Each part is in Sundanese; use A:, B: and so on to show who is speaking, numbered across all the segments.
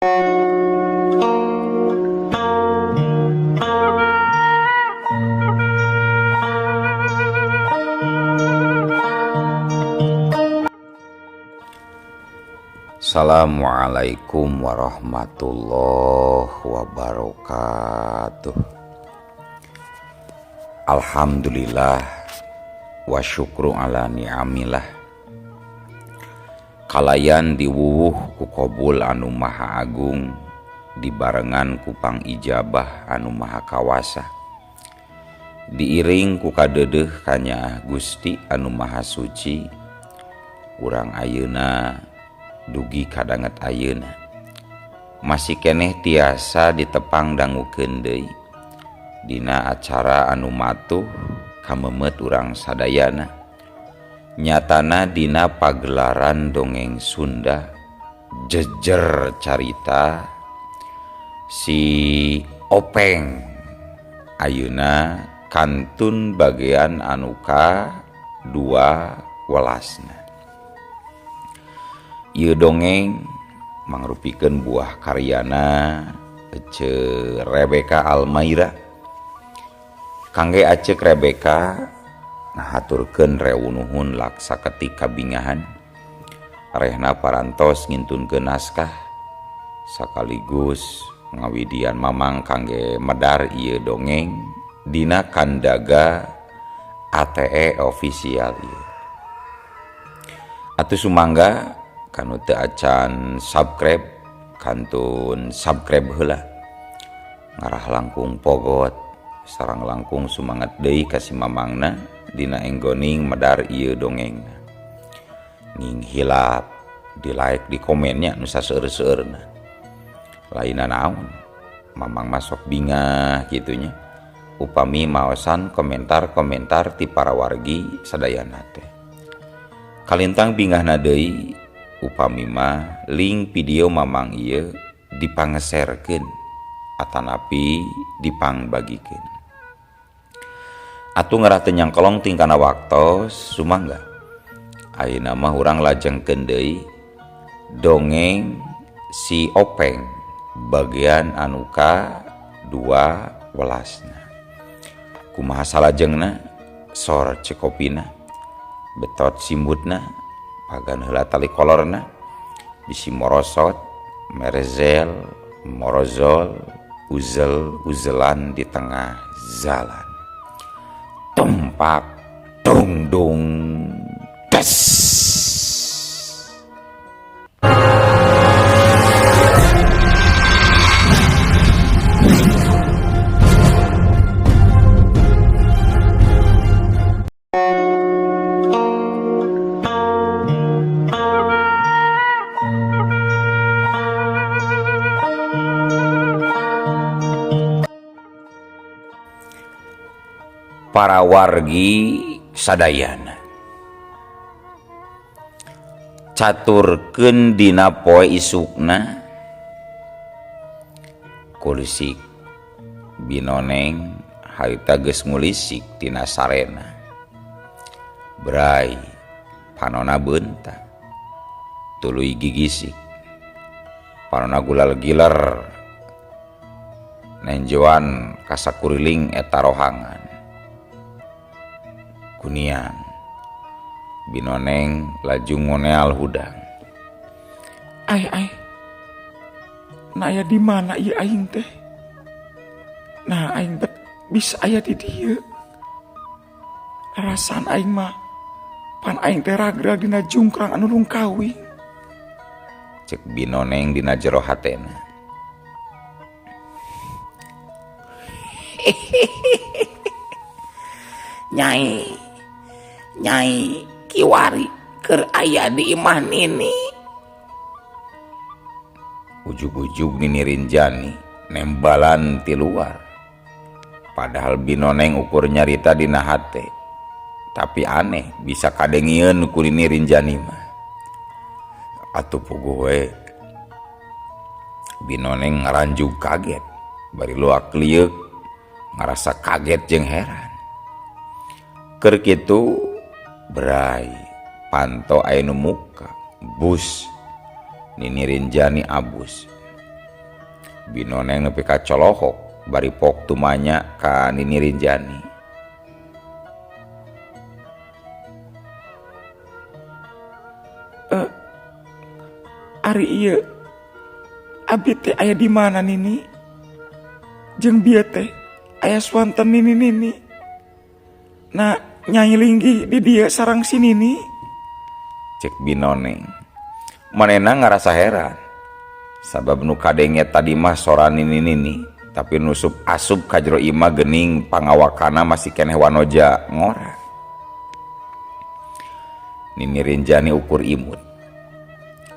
A: Assalamualaikum warahmatullahi wabarakatuh. Alhamdulillah wa syukru ala ni'amillah. Kalayan diwuwuh ku kobul anu maha agung, dibarengan ku pangijabah anu maha kawasa, diiring ku kadeudeuh kanyaah Gusti anu maha suci. Urang ayeuna dugi kadanget ayeuna masih keneh tiasa ditepang dangukeun deui dina acara anu matuh kamemet urang sadayana, nyatana dina pagelaran dongeng Sunda jejer carita si Openg ayeuna kantun bagian anu ka 2 welasna. Ieu dongeng mangrupikeun buah karyana Ece Rebecca Almaira. Kangge Acek Rebecca ngahaturkeun rewunuhun laksa ketika bingahan rehna parantos ngintunkeun naskah sakaligus ngawidian mamang kangge medar ieu dongeng dina kandaga ATE official ieu. Atuh sumangga kanu teu acan subscribe kantun subscribe heula, ngarah langkung pogot sareng langkung sumangat deui ka si mamangna dina enggoning medar ieu dongengna. Ning hilap di like di komennya nu saseueur-seueurna, lainna naon mamang masuk bingah kitunya upami maosan komentar-komentar ti para wargi sadayana teh. Kalintang bingahna deui upami mah link video mamang ieu dipangeserkeun atanapi dipangbagikeun. Atuh ngarah teu nyangkolong tingkana waktos sumangga ayeuna mah urang lajengkeun deui dongeng si Openg bagian anu ka 2 welasna. Kumaha salajengna sor cekopina betot simbutna pagan heula tali kolorna bisi morosot merezel morozol uzel uzelan di tengah jalan, tumpak dung dung des. Para wargi sadayana caturkeun dina poe isukna kulisik binoneng harita geus ngulisik tina sarena, bray panona beunta tuluy gigisik panona gulal giler nenjoan kasakuriling eta rohangan. Kuniang binoneng laju ngoneal hudang.
B: Ai ai, nah aya di mana ieu aing teh? Nah aing bet bisa aya di dieu. Rasaan aing mah pan aing teh ragrag dina jungkrang anu lungkawing.
A: Cek binoneng dina jero hatena.
B: Nyai, nyai kiwari keur aya di imah nini.
A: Ujug-ujug Nini Rinjani nembalan ti luar. Padahal binoneng ukur nyarita dina hate. Tapi aneh bisa kadengieun ku Nini Rinjani mah. Atuh puguh we. Binoneng ngaranjug kaget, bari luak lieuk ngarasa kaget jeung heran. Keur kitu bray panto aya nu muka bus Nini Rinjani abus. Binoneng nepi ka colohok bari pok tumanya ka Nini Rinjani.
B: Ari ieu abi teh aya di mana Nini? Jeung bieu teh aya swanten Nini Nini. Nah, Nyai linggih di dieu sareng si Nini.
A: Cek Binoneng. Manehna ngarasa heran. Sabab nu kadenge tadi mah sora Nini Nini, tapi nusup asup ka jero imah geuning pangawakana masih keneh wanoja ngora. Nini Rinjani ukur imut.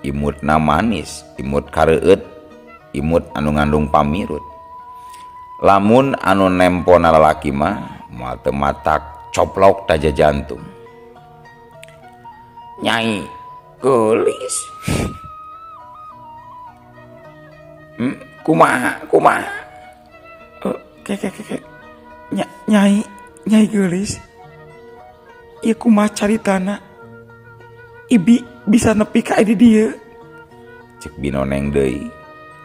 A: Imutna manis, imut kareueut, imut anu ngandung pamirut. Lamun anu nempona lalaki mah moal teu matak coplok taja jantung.
B: Nyai geulis. Kumaha, kumaha? Ke, ke, ke, ke. Nyai, nyai geulis. Ieu kumaha caritana? Ibi bisa nepi ka di dieu.
A: Cek Binoneng deui.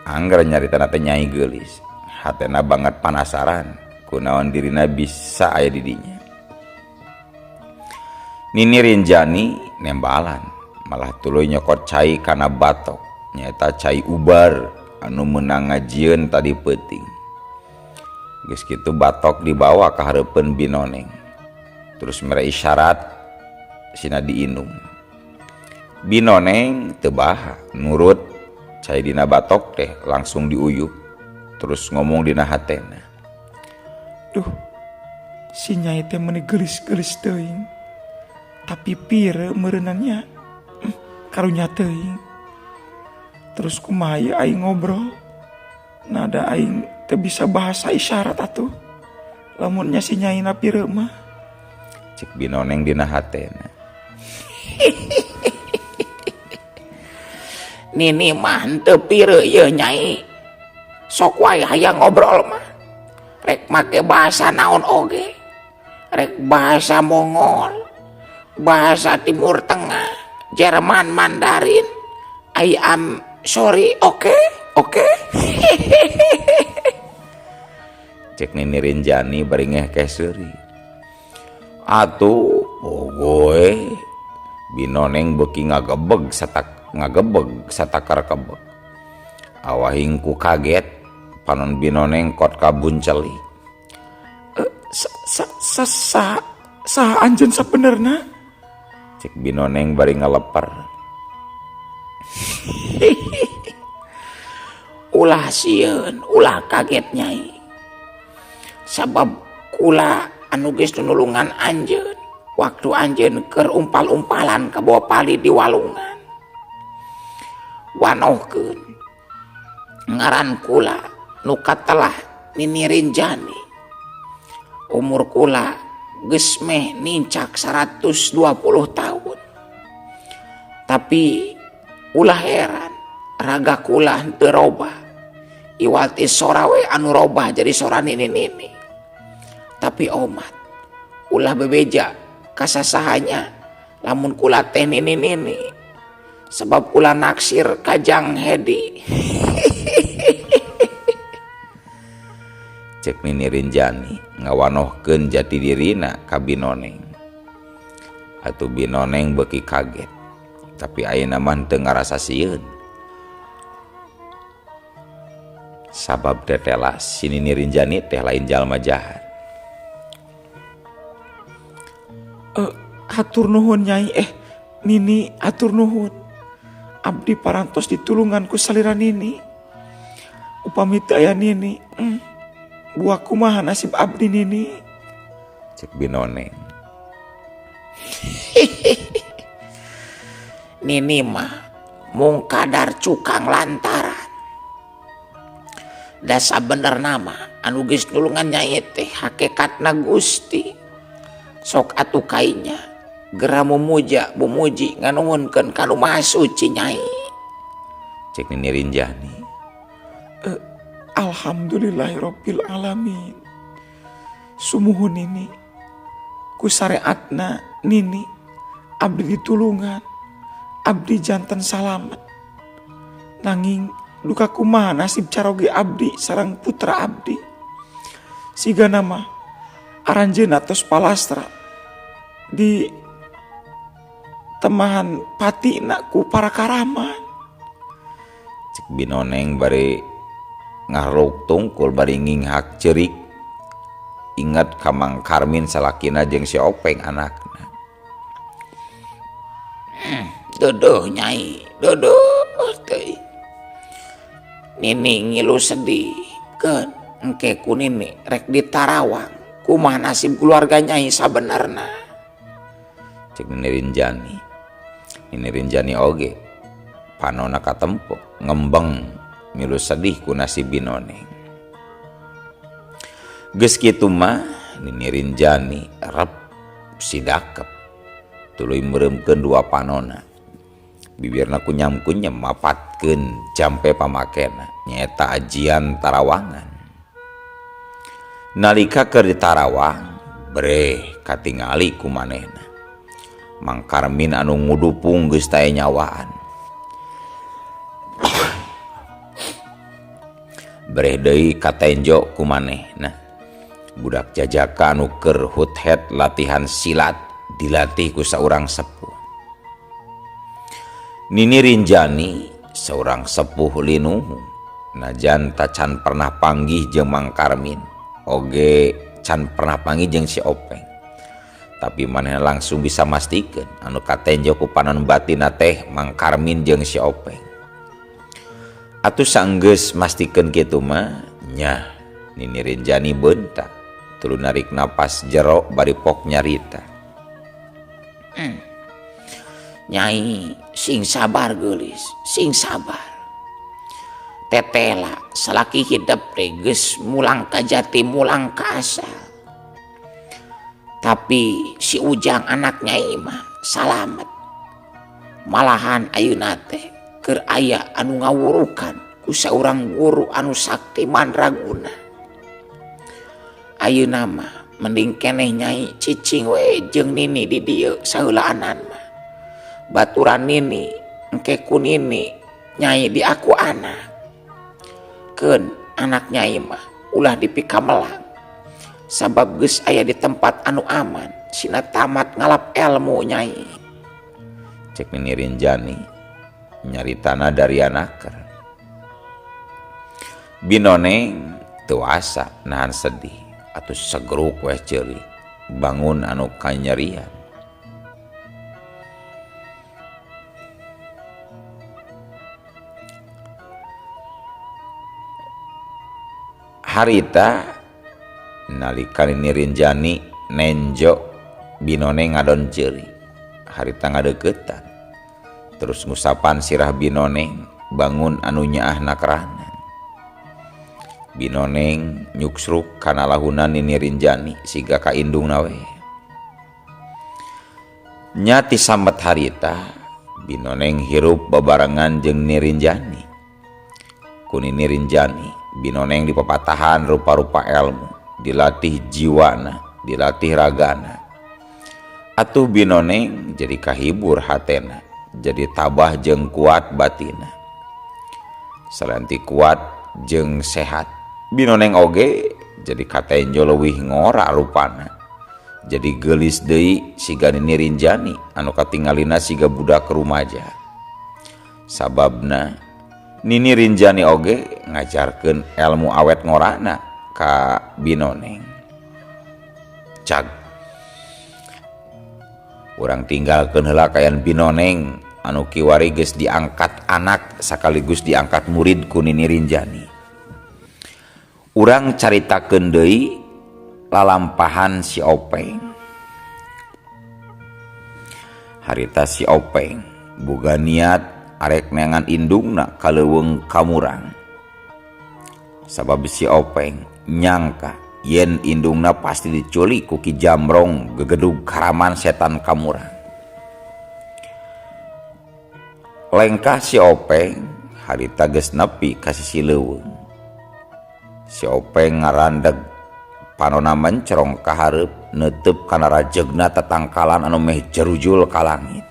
A: Angger nyaritana teh nyai geulis. Hatena banget panasaran kunaon dirina bisa aya di dinya. Nini Rinjani nembalan malah tuluy nyokot cai kana batok nyaeta cai ubar anu meunang ngajieun tadi peuting. Geus kitu batok dibawa ka hareupeun Binoneng. Terus mere isyarat sina diinum. Binoneng teu baha nurut cai dina batok teh langsung diuyup terus ngomong dina hatena.
B: Duh, si nyai teh meuni geulis-geulis teuing. Tapi pire meureunannya, karunya teuing. Terus kumaha ieu aing ngobrol? Nada aing teu bisa bahasa isyarat atuh. Lamun nya si nyai na pire mah.
A: Cek Binoneng dina hatena.
B: Nini mah henteu pire ieu nyai. Sok wae hayang ngobrol mah. Rek make bahasa naon oge. Rek bahasa Mongol, bahasa Timur Tengah, Jerman, Mandarin. I am sorry, oke? Oke?
A: Cek Nini Rinjani bari ngehkeh seuri. Atuh, pogoe. Binoneng beuki ngagebeg satak ngagebeg satakar kebeg. Awahing ku kaget panon Binoneng kot kabuncelik.
B: Saha anjeun sabenerna?
A: Cek Binoneng bari ngaleper.
B: Ulah sieun, ulah kaget nyai. Sabab kula anu geus nulungan anjeun waktu anjeun keur umpal-umpalan ka bawa pali di walungan. Wanohkeun ngaran kula nu katelah Nini Rinjani. Umur kula geus meh nincak 120 tahun. Tapi ulah heran raga kula henteu robah. Iwati sora we anu robah jadi sora nini-nini. Tapi omat ulah bebeja kasasahanya lamun kula teh nini-nini. Sebab kula naksir ka Jang Hedi.
A: Cek Nini Rinjani ngawanohkeun jati dirina ka Binoneng. Atuh Binoneng beuki kaget. Tapi ayeuna mah teu ngarasa sieun. Sabab tetelas si Nini Rinjani teh lain jalma jahat.
B: Hatur nuhun nyai, Nini hatur nuhun. Abdi parantos ditulungan ku salira Nini. Upami teu aya Nini, buah kumaha nasib abdi Nini?
A: Cek Binoneng.
B: Nini mah mung kadar cukang lantaran. Da sabenerna mah anu geus nulungan nyai teh hakikatna Gusti. Sok atuh kainya gera mumuja bumuji nganuhunkeun ka nu Maha Suci nyai.
A: Cek Nini Rinjani.
B: Alhamdulillahirabbil alamin. Sumuhun Nini ku syariatna Nini abdi ditulungan, abdi janten salamet. Nanging Duka kumaha nasib caroge abdi sareng putra abdi. Sigana mah aranjeunna tos palastra di temahan patina ku para karaman.
A: Cek Binoneng bari ngahruk tungkul bari nginghak ceurik inget ka Mang Karmin salakina jeung si Openg anakna.
B: Duduh nyai, duduh teuing. Nini ngilu sedih keun engke ku nini rek ditarawang kumaha nasib keluarga nyai sabenerna.
A: Cek Nini Rinjani. Nini Rinjani oge panona katempo ngembeng milu sedih ku nasib Binoneng. Geus kitu mah Nini Rinjani rep sidakep tuluy meureumkeun dua panona. Bibirna kunyam-kunyam mapatkeun jampe pamakena nyaeta ajian tarawangan. Nalika keur ditarawang breh katingali ku manehna. Mang Karmin anu ngudupung geus tae nyawaan. Breh deui katenjo ku manehna. Budak jajaka anu keur huthet latihan silat dilatih ku saurang sepuh. Nini Rinjani seorang sepuh linuhung najan tacan pernah panggih jeung Mang Karmin oge can pernah panggih jeung si Openg, tapi manehna langsung bisa mastikeun anu katenjo ku panon batina teh Mang Karmin jeung si Openg. Atuh sanggeus mastikeun kitu mah nyah Nini Rinjani beunta tuluy narik napas jero bari pok nyarita.
B: Nyai sing sabar geulis, sing sabar. Tetela salaki hidep teh geus mulang ka jati mulang ka asal. Tapi si Ujang anak nyai mah salamet. Malahan ayeuna teh keur aya anu ngawurukan ku saurang guru anu sakti mandraguna. Ayeuna mah mending keneh nyai cicing we jeung nini di dieu saheulaanan mah. Baturan nini engke ku nini nyai di aku anak. Keun anak nyai mah ulah dipikamelang. Sabab geus aya di tempat anu aman, sina tamat ngalap ilmu nyai.
A: Cek Nini Rinjani nyaritana dari anaker. Binoneng teu asa nahan sedih atuh segruk weh ceuri bangun anu kanyerian. Harita nalika Nini Rinjani nenjo Binoneng ngadon ceuri. Harita ngadeukeutan terus ngusapan sirah Binoneng bangun anu nyaah nakranan. Binoneng nyuksruk kana lahunan Nini Rinjani siga ka indungna we. Nya ti samet harita Binoneng hirup babarengan jeung Nini Rinjani. Ku Nini Rinjani Binoneng dipapatahan rupa-rupa ilmu, dilatih jiwana, dilatih ragana. Atuh Binoneng jadi kahibur hatena, jadi tabah jeung kuat batina. Salanti kuat jeung sehat, Binoneng oge jadi katenjo leuwih ngora rupana. Jadi geulis deui siga Nini Rinjani anu katingalina siga budak rumaja. Sababna Nini Rinjani oge ngajarkeun ilmu awet ngorana ka Binoneng. Cag urang tinggalkeun heula kayan Binoneng anu kiwari geus diangkat anak sekaligus diangkat murid ku Nini Rinjani. Urang caritakeun deui lalampahan si Openg. Harita si Openg boga niat arek neangan indungna ka leuweung kamurang. Sabab si Openg nyangka yen indungna pasti diculik ku Ki Jamrong gegedug karaman setan kamurang. Lengkah si Openg harita geus nepi ka sisi leuweung. Si Openg ngarandeg panona mencerong ka hareup neuteub kana rajegna tatangkalan anu meh jerujul ka langit.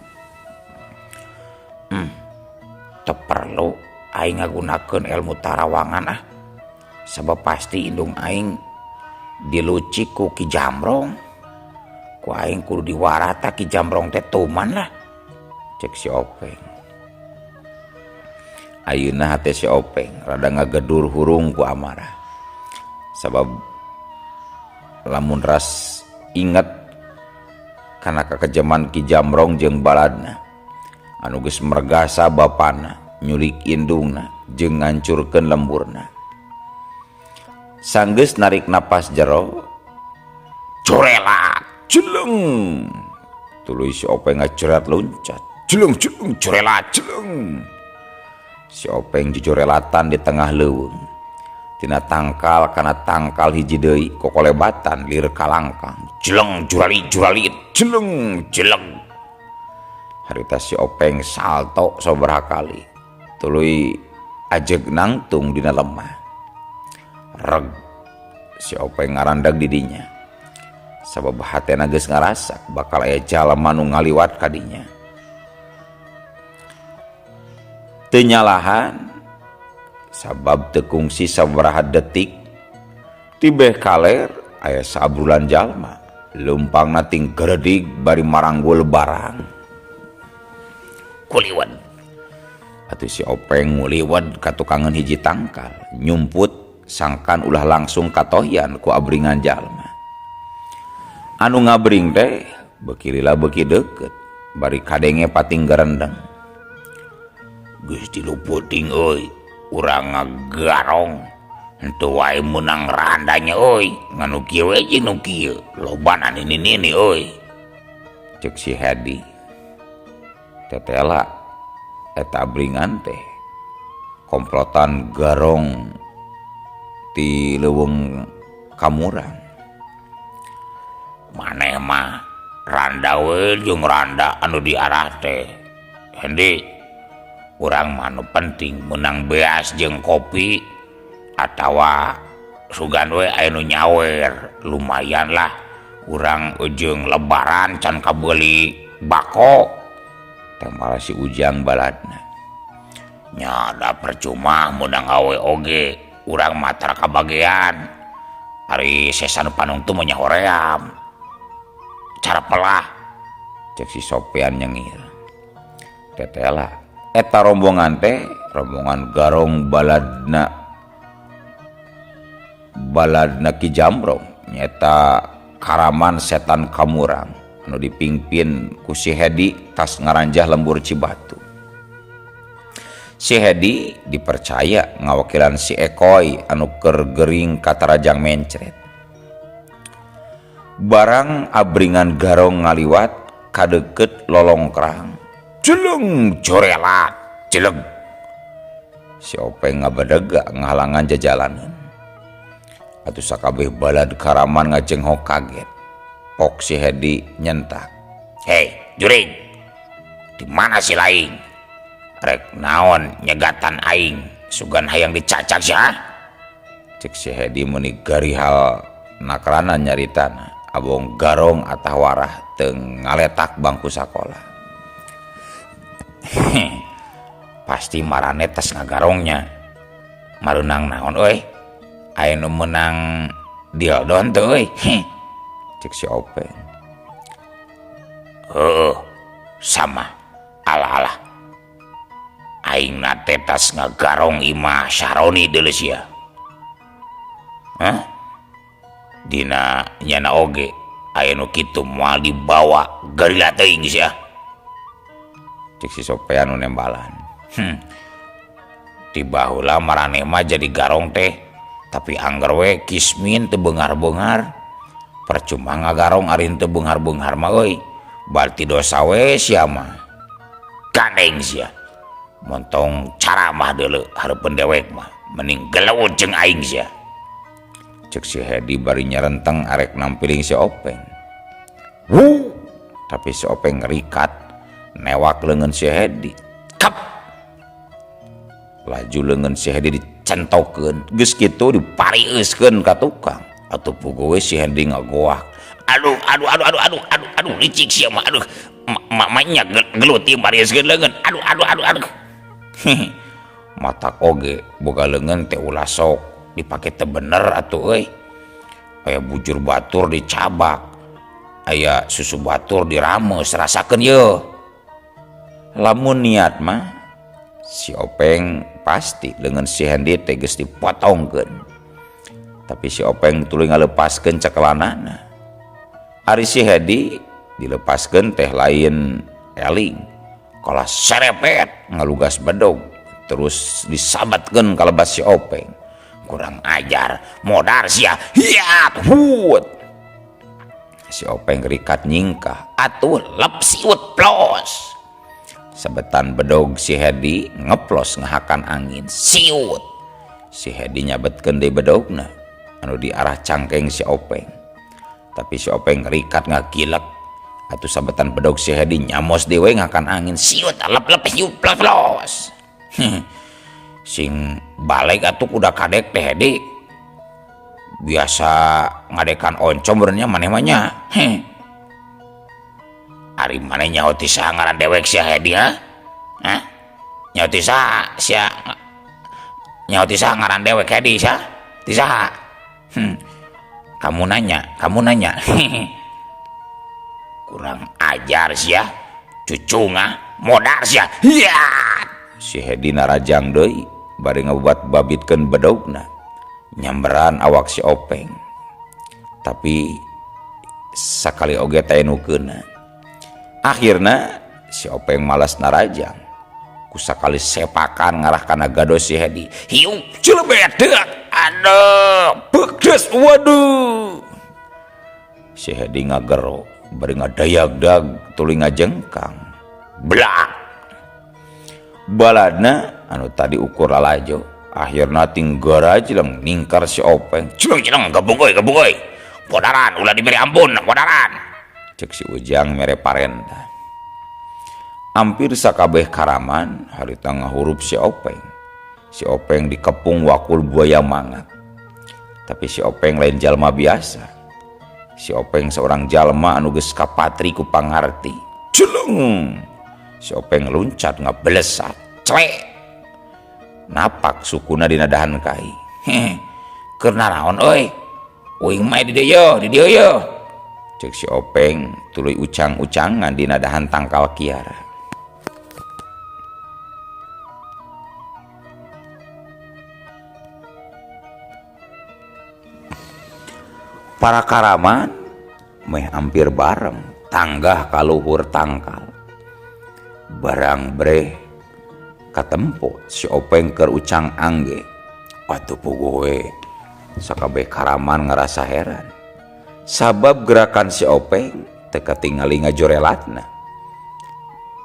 B: Teu perlu
A: Aing ngagunakeun ilmu tarawangan ah. Sabab pasti indung aing dilucik ku Ki Jamrong. Ku aing kudu diwarata Ki Jamrong teh tuman lah. Cek si Openg. Ayeuna hate si Openg rada ngagedur hurung ku amarah. Sabab lamun ras inget kana kakejeman Ki Jamrong jeung baladna anu geus mergasa bapana nyulik indungna jeung ngancurkeun lemburna. Sanggeus narik napas jero, corelat jeleng, tuluy si Openg ngaceret loncat, jeleng jeleng corelat jeleng. Si Openg jujurelatan di tengah leuweung. Tina tangkal kana tangkal hiji deui kokolebatan lir kalangkang, jeleng jurali juralit jeleng jeleng. Harita si Openg salto sabaraha kali, tuluy ajeg nangtung dina lemah. Reg si Openg ngarandag di dinya. Sabab hatena geus ngarasa bakal aya jalma nu ngaliwat ka dinya. Teu nyalahan sabab teu kungsi sabaraha detik tibeh kaler aya saabrulan jalma leumpangna ting geredig bari maranggul barang. Kuliwet atuh si Openg nguliwet ka tukangeun hiji tangkal, nyumput sangkan ulah langsung katohyan ku abringan jalma. Anu ngabring teh beuki lila beuki deukeut bari kadenge pating gerendeng. Geus diluputing euy, urang ngagarong henteu wae meunang randanya euy, ngan nu kieu we jeung nu kieu, lobana nini-nini euy. Cek si Hedi. Tetela eta abringan teh komplotan garong ti leuweung kamurang. Maneh mah randa we jeung randa anu diarah teh. Hendi, urang mah nu penting meunang beas jeung kopi atawa sugan we aya nu nyawer, lumayan lah urang jeung lebaran can kabeuli bako. Teh malah si Ujang baladna. Nya da percuma meunang awe oge, urang mah tara kabagean. Ari sesa nu panungtu mah nya hoream. Cara pelah cek si Sopian nyengir. Tetela eta rombongan teh rombongan garong baladna baladna Ki Jamrong nyata karaman setan kamurang anu dipimpin ku si Hedi tas ngaranjah lembur Cibatu. Si Hedi dipercaya ngawakilan si Ekoy anu keur gering katarajang mencret. Barang abringan garong ngaliwat kadeket lolongkrang, jeleng jorelat jeleng. Si Openg ngabadega ngahalangan jajalanan. Atuh sakabeh balad karaman ngajenghok kaget. Pok si Hedi nyentak. Hei, juring. Di mana si laing? Rek naon nyegatan aing, sugan hayang dicacak sia? Cek si Hedi meuni garihal nakrana nyaritana. Abong garong atah warah teu ngaletak bangku sakola. Pasti marane tes ngagarongnya. Mareunang naon euy? Aya nu meunang dildon teu euy? Cek si Openg. Heueuh, sama. Alah-alah. Aing na teh tas ngagarong imah Saroni deuleu sia. Hah? Dina nyana oge aya nu kitu moal dibawa garila teuing sia. Cek si Sopean nu nembalan. Ti baheula maraneh mah jadi garong teh, tapi angger we kismin teu beunghar-beunghar. Percuma ngagarong ari teu beunghar-beunghar mah euy. Balti dosa we sia mah. Gandeng sia. Montong caramah deuleu hareupeun dewek mah, mending gelewut jeung aing sia. Cek si Hedi bari nyerenteng arek nampiling si Openg. Wuh, tapi si Openg ngerikat newak leungeun si Hedi. Kap. Laju leungeun si Hedi dicentokeun, geus kitu diparieuskeun ka tukang. Atuh puguh we si Hedi ngagoak. Aduh, aduh, aduh, aduh, aduh, aduh, aduh, licik sia mah, aduh. Mamanya gelut ieu marieuskeun leungeun. Aduh, aduh, aduh, aduh. Matak oge boga leungeun teh ulah sok dipake teu bener atuh euy. Aya bujur batur dicabak, aya susu batur dirameus, rasakeun yeuh. Lamun niat mah si Openg pasti leungeun si Hendi teh geus dipotongkeun. Tapi si Openg tuluy ngalepaskeun cekelanana. Ari si Hedi dilepaskeun teh lain eling, kalah serepet ngalugas bedog terus disabatkeun ka lebas si Openg. Kurang ajar, modar sia, hiat hut. Si Openg rikat nyingkah, atuh lep siut plos. Sabetan bedog si Hedi ngeplos ngahakan angin, siut. Si Hedi nyabetkeun deui bedogna anu di arah cangkeng si Openg. Tapi si Openg rikat ngagilek, atuh sabetan bedog si Hedi nyamos deui we ngahakan angin, siut lep-lep siut plos. Sing balik atuh kuda kadek teh Hedi. Biasa ngadekan oncom beurnya maneh mah nya. Heh. Ari maneh nyaho ti saha ngaran dewek sia Hedi ha? Hah? Nyaho ti saha sia? Nyaho ti saha ngaran dewek Hedi sia? Ti saha? Kamu nanya, kamu nanya. Kurang ajar sia, cucunga, modar sia. Hiat. Si Hedi narajang deui bari ngababat-babitkeun bedogna. Nyamberan awak si Openg. Tapi sakali oge teh nu keuna. Akhirna si Openg malas narajang. Ku sakali sepakan ngarah kana gados si Hedi. Hiup celebet deuk. Aduh, beukdeus waduh. Si Hedi ngagero bari ngadayag-dag tuluy ngajengkang. Blak. Baladna anu tadi ukur lalajo, akhirna tinggara jeleng ningkar si Openg. Jeleng-jeleng gabung euy, gabung euy. Podaran ulah diberi ampun, podaran. Cek si Ujang mere parentah. Hampir sakabeh karaman harita ngahurup si Openg. Si Openg dikepung wakul buaya mangap. Tapi si Openg lain jalma biasa. Si Openg seorang jalma anu geus kapatri ku pangarti. Jeleng. Si Openg luncat ngabelesat. Clek. Napak sukuna dina dahan kai. Heh. Keur naraon euy? Uing mah di dieu, di dieu yeuh. Cek si Openg tuluy ucang-ucangan dina dahan tangkal kiara. Para karaman meh hampir bareng tanggah kaluhur tangkal. Barang breh katempo si Openg keur ucang angge. Atuh puguh we sakabeh karaman ngarasa heran. Sabab gerakan si Openg teu katingali ngajorelatna.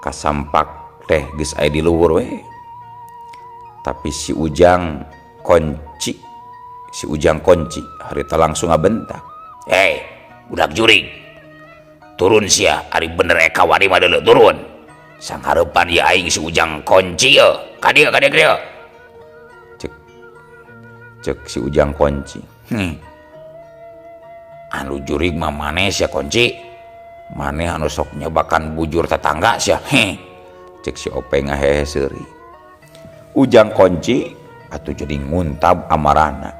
A: Kasampak teh geus aya di luhur we. Tapi si Ujang kunci harita langsung ngabentak. Hei, budak jurig. Turun sia, ari bener eka wani mah deuleu turun. Sanghareupan ieu aing si Ujang kunci yeuh. Ka dieu, ka dieu, ka dieu. Cek, cek si Ujang kunci. Anu jurig mah maneh sia kunci. Maneh anu sok nyebakan bujur tetangga sia. Heh. Cek si Openg ngahehe seuri. Ujang kunci atuh jadi nguntab amarana.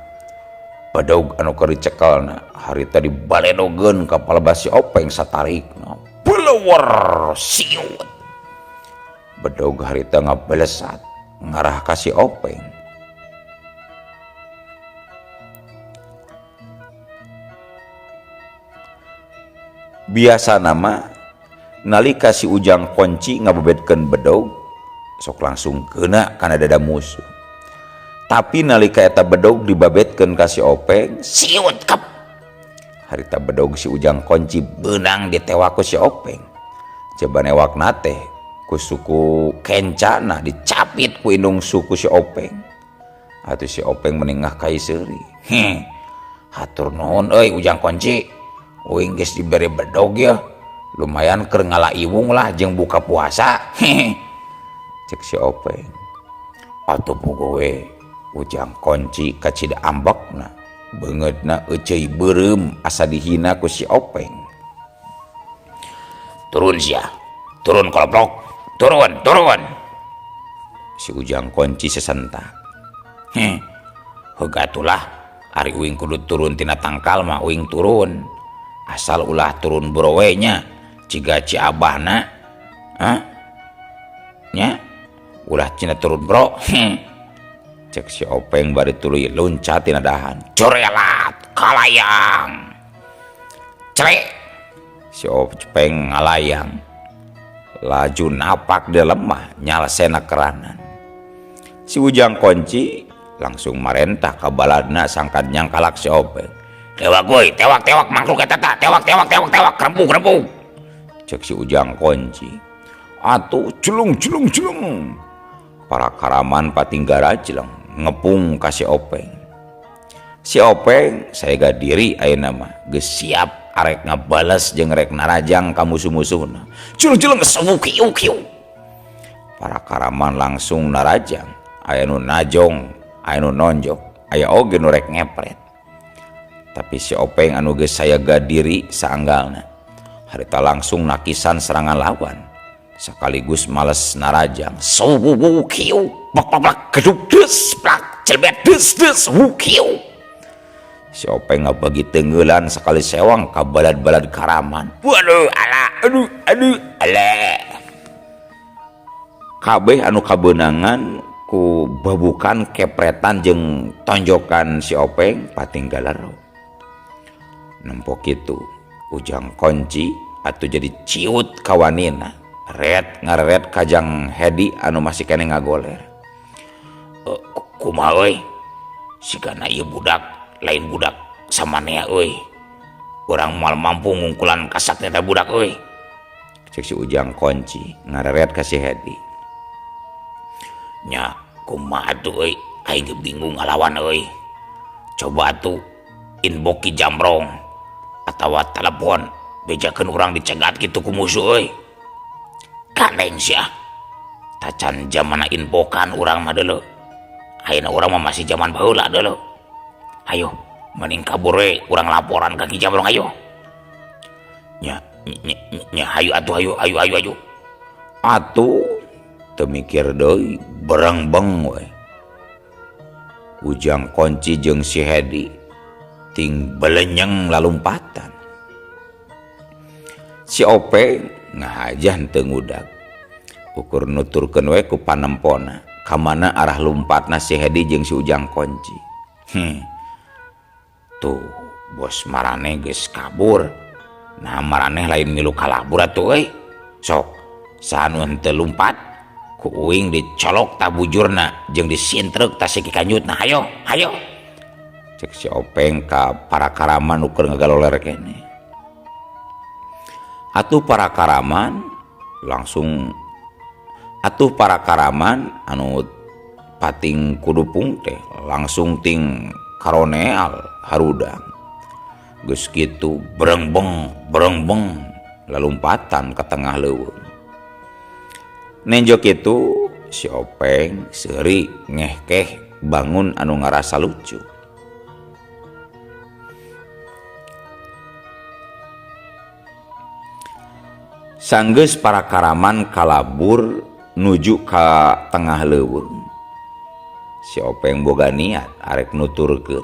A: Bedog anu keur dicekelna harita dibaledogeun ka palebah si Openg satarikna. Beleuwer siut. Bedog harita ngabelesat ngarah ka si Openg. Biasa nama nalika si Ujang kunci ngabebetkeun bedog sok langsung kena kana dada musuh. Tapi nalika eta bedog dibabetkeun ka si Openg, siut kep. Harita bedog si Ujang kunci beunang ditewak ku si Openg. Coba newakna teh ku suku kencana dicapit ku indung suku si Openg. Atuh si Openg meningah kai seuri. Heh. Hatur nuhun euy Ujang kunci. Uing geus dibere bedog ya. Lumayan keur ngala iwung lah jeung buka puasa. Heh. Cek si Openg. Atuh puguh we Ujang kunci kacida ambekna. Beungeutna euceuy beureum asa dihina ku si Openg. Turun sia. Turun koloplok. Turun, turun. Si Ujang Kunci sesentak. Heh, heug atulah ari uing kudu turun tina tangkal mah uing turun. Asal ulah turun bro we nya ciga ci abahna. Hah? Nya ulah cina turun bro. Heh. Cek si Openg bari tuluy loncat tina dahan. Corelat kalayang. Celek. Si Openg ngalayang. Laju napak di lemah nyalsena keranan. Si Ujang Kunci langsung marentah ka baladna sangkan nyangkalak si Openg. Tewak woi, tewak tewak makhluk eta tah, tewak tewak tewak tewak, krempung krempung. Cek si Ujang Kunci. Atuh jelung jelung jelung. Para karaman patinggara jeleng ngepung ka si Openg. Si Openg saega diri ayeuna mah geus siap arek ngabales jeung rek narajang ka musuh-musuhna. Jelung jelung sewuk kiu kiu. Para karaman langsung narajang. Aya nu najong, aya nu nonjok, aya oge nu rek ngepret. Tapi si Openg anu geus sayaga diri saanggalna. Harita langsung nakisan serangan lawan. Sekaligus males narajang. Suwu kiu, plak plak plak, geduk des plak, celbet des des wu kiu. Si Openg ngabagi tenggelan sekali sewang ka balad-balad karaman. Waduh, ala, aduh, aduh, ala. Kabeh anu kabeunangan ku babukan kepretan jeung tonjokan si Openg patinggalero. Nempo kitu Ujang Kunci atuh jadi ciut kawanina. Ret ngareret kajang Hedi anu masih keneh ngagoler. Kumaha euy? Sigana ieu budak lain budak samanea euy. Urang moal mampu ngungkulan kasakna eta budak euy. Cek si Ujang Kunci ngareret ka si Hedi. Nya kumaha atuh euy, aing ge bingung ngalawan euy. Coba atuh inbox Ki Jamrong atawa telepon bejakeun urang dicegat kitu ku musuh euy. Gandeng sia. Tacan jamana inbokan urang mah deuleu. Ayeuna urang mah masih zaman baheula deuleu. Ayo mending kabur we urang laporan ka Ki Jamrong ayo. Nya nya nya hayu atuh hayu hayu hayu hayu. Atuh teu mikir deui berengbeng we. Ujang Kunci jeung si Hedi ting belenyeng lalumpatan. Si Openg ngahajah teu ngudag. Ukur nuturkeun we ku panempona ka mana arah lumpatna si Hedi jeung si Ujang Kunci. Tuh bos maraneh geus kabur. Nah maraneh lain milu kalabur atuh euy. Sok saha nu henteu lumpat ku uing dicolok tabujurna jeung disintreuk ta siki kanjutna. Hayo, hayo. Cek si Openg ka para karaman nu keur ngagaloler keneh. Atuh para karaman langsung atuh para karaman anu pating kudupung teh langsung ting karoneal harudang. Geus kitu berengbeng berengbeng lalumpatan ka tengah leuweung. Nenjo kitu si Openg seuri ngehkeh bangun anu ngarasa lucu. Sanggeus para karaman kalabur nuju ka tengah leuweung. Si Openg boga niat arek nuturkeun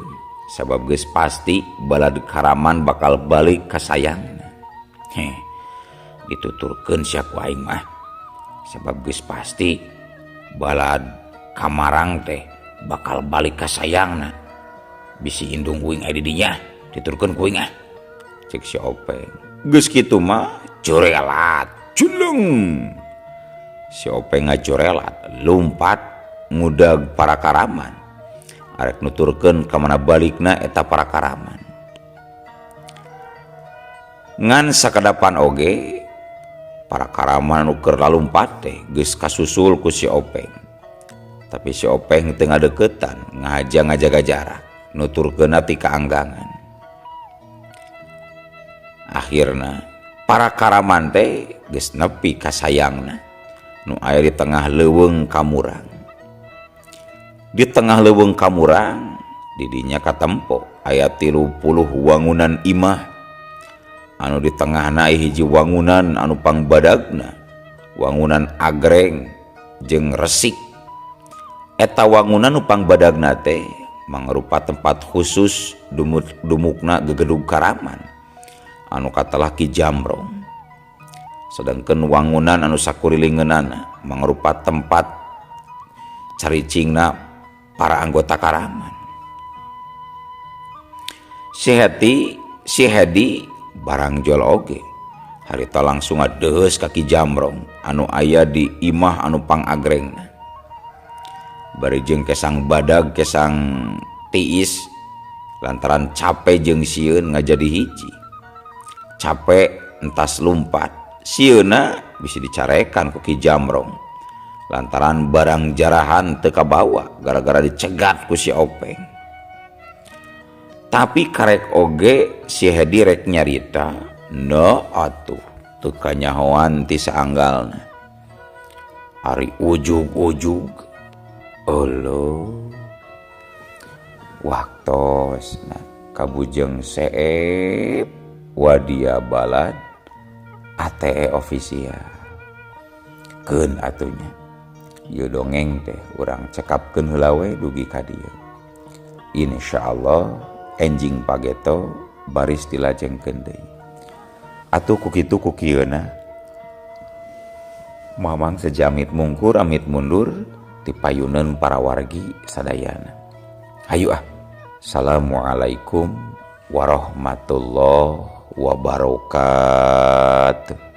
A: sabab geus pasti balad karaman bakal balik ka sayangna. Heh, dituturkeun sia ku aing mah. Sabab geus pasti balad kamarang teh bakal balik ka sayangna. Bisi indung uing aya di dinya, dituturkeun ku uing ah. Cek si Openg. Geus kitu mah corelat, julung. Si Openg ngacorelat, lumpat ngudag para karaman. Arek nuturkeun ka mana balikna eta para karaman. Ngan sakadapan oge para karaman nu keur lalumpat teh geus kasusul ku si Openg. Tapi si Openg teu ngadeukeutan, ngahaja ngajaga jarak, nuturkeunna ti kaanggangan. Akhirna para karaman teh geus nepi ka sayangna nu aya di tengah leuweung kamurang. Di tengah leuweung kamurang didinya katempo aya 30 wangunan imah anu di tengahna hiji wangunan anu pangbadagna, wangunan agreng jeung resik. Eta wangunan nu pangbadagna teh mangrupa tempat khusus dumukna gegedug karaman anu katelah Ki Jamrong. Sedangkan wangunan anu sakurilingeunana mangrupa tempat caricingna para anggota karaman. Si Heti, si Hedi barang jol oge harita langsung ngadeheus ka Ki Jamrong anu aya di imah anu pangagrengna. Bari jeung kesang badag kesang tiis lantaran cape jeung sieun ngajadi hiji. Cape entas lumpat, sieunna bisi dicarekan ku Ki Jamrong lantaran barang jarahan teu kabawa gara-gara dicegat ku si Openg. Tapi karek oge si Hedi rek nyarita, no atuh teu kanyahoan ti saanggalna. Ari ujug-ujug Euleuh waktosna kabujeng seep wadia balad ATE official keun atunya ieu dongeng teh urang cekapkeun heula we dugi ka dieu. Insyaallah enjing pageto baris dilajengkeun deui. Atuh ku kitu ku kieuna Mamang sejamit mungkur amit mundur tipayuneun para wargi sadayana. Hayu ah. Assalamualaikum warahmatullahi wabarakatuh.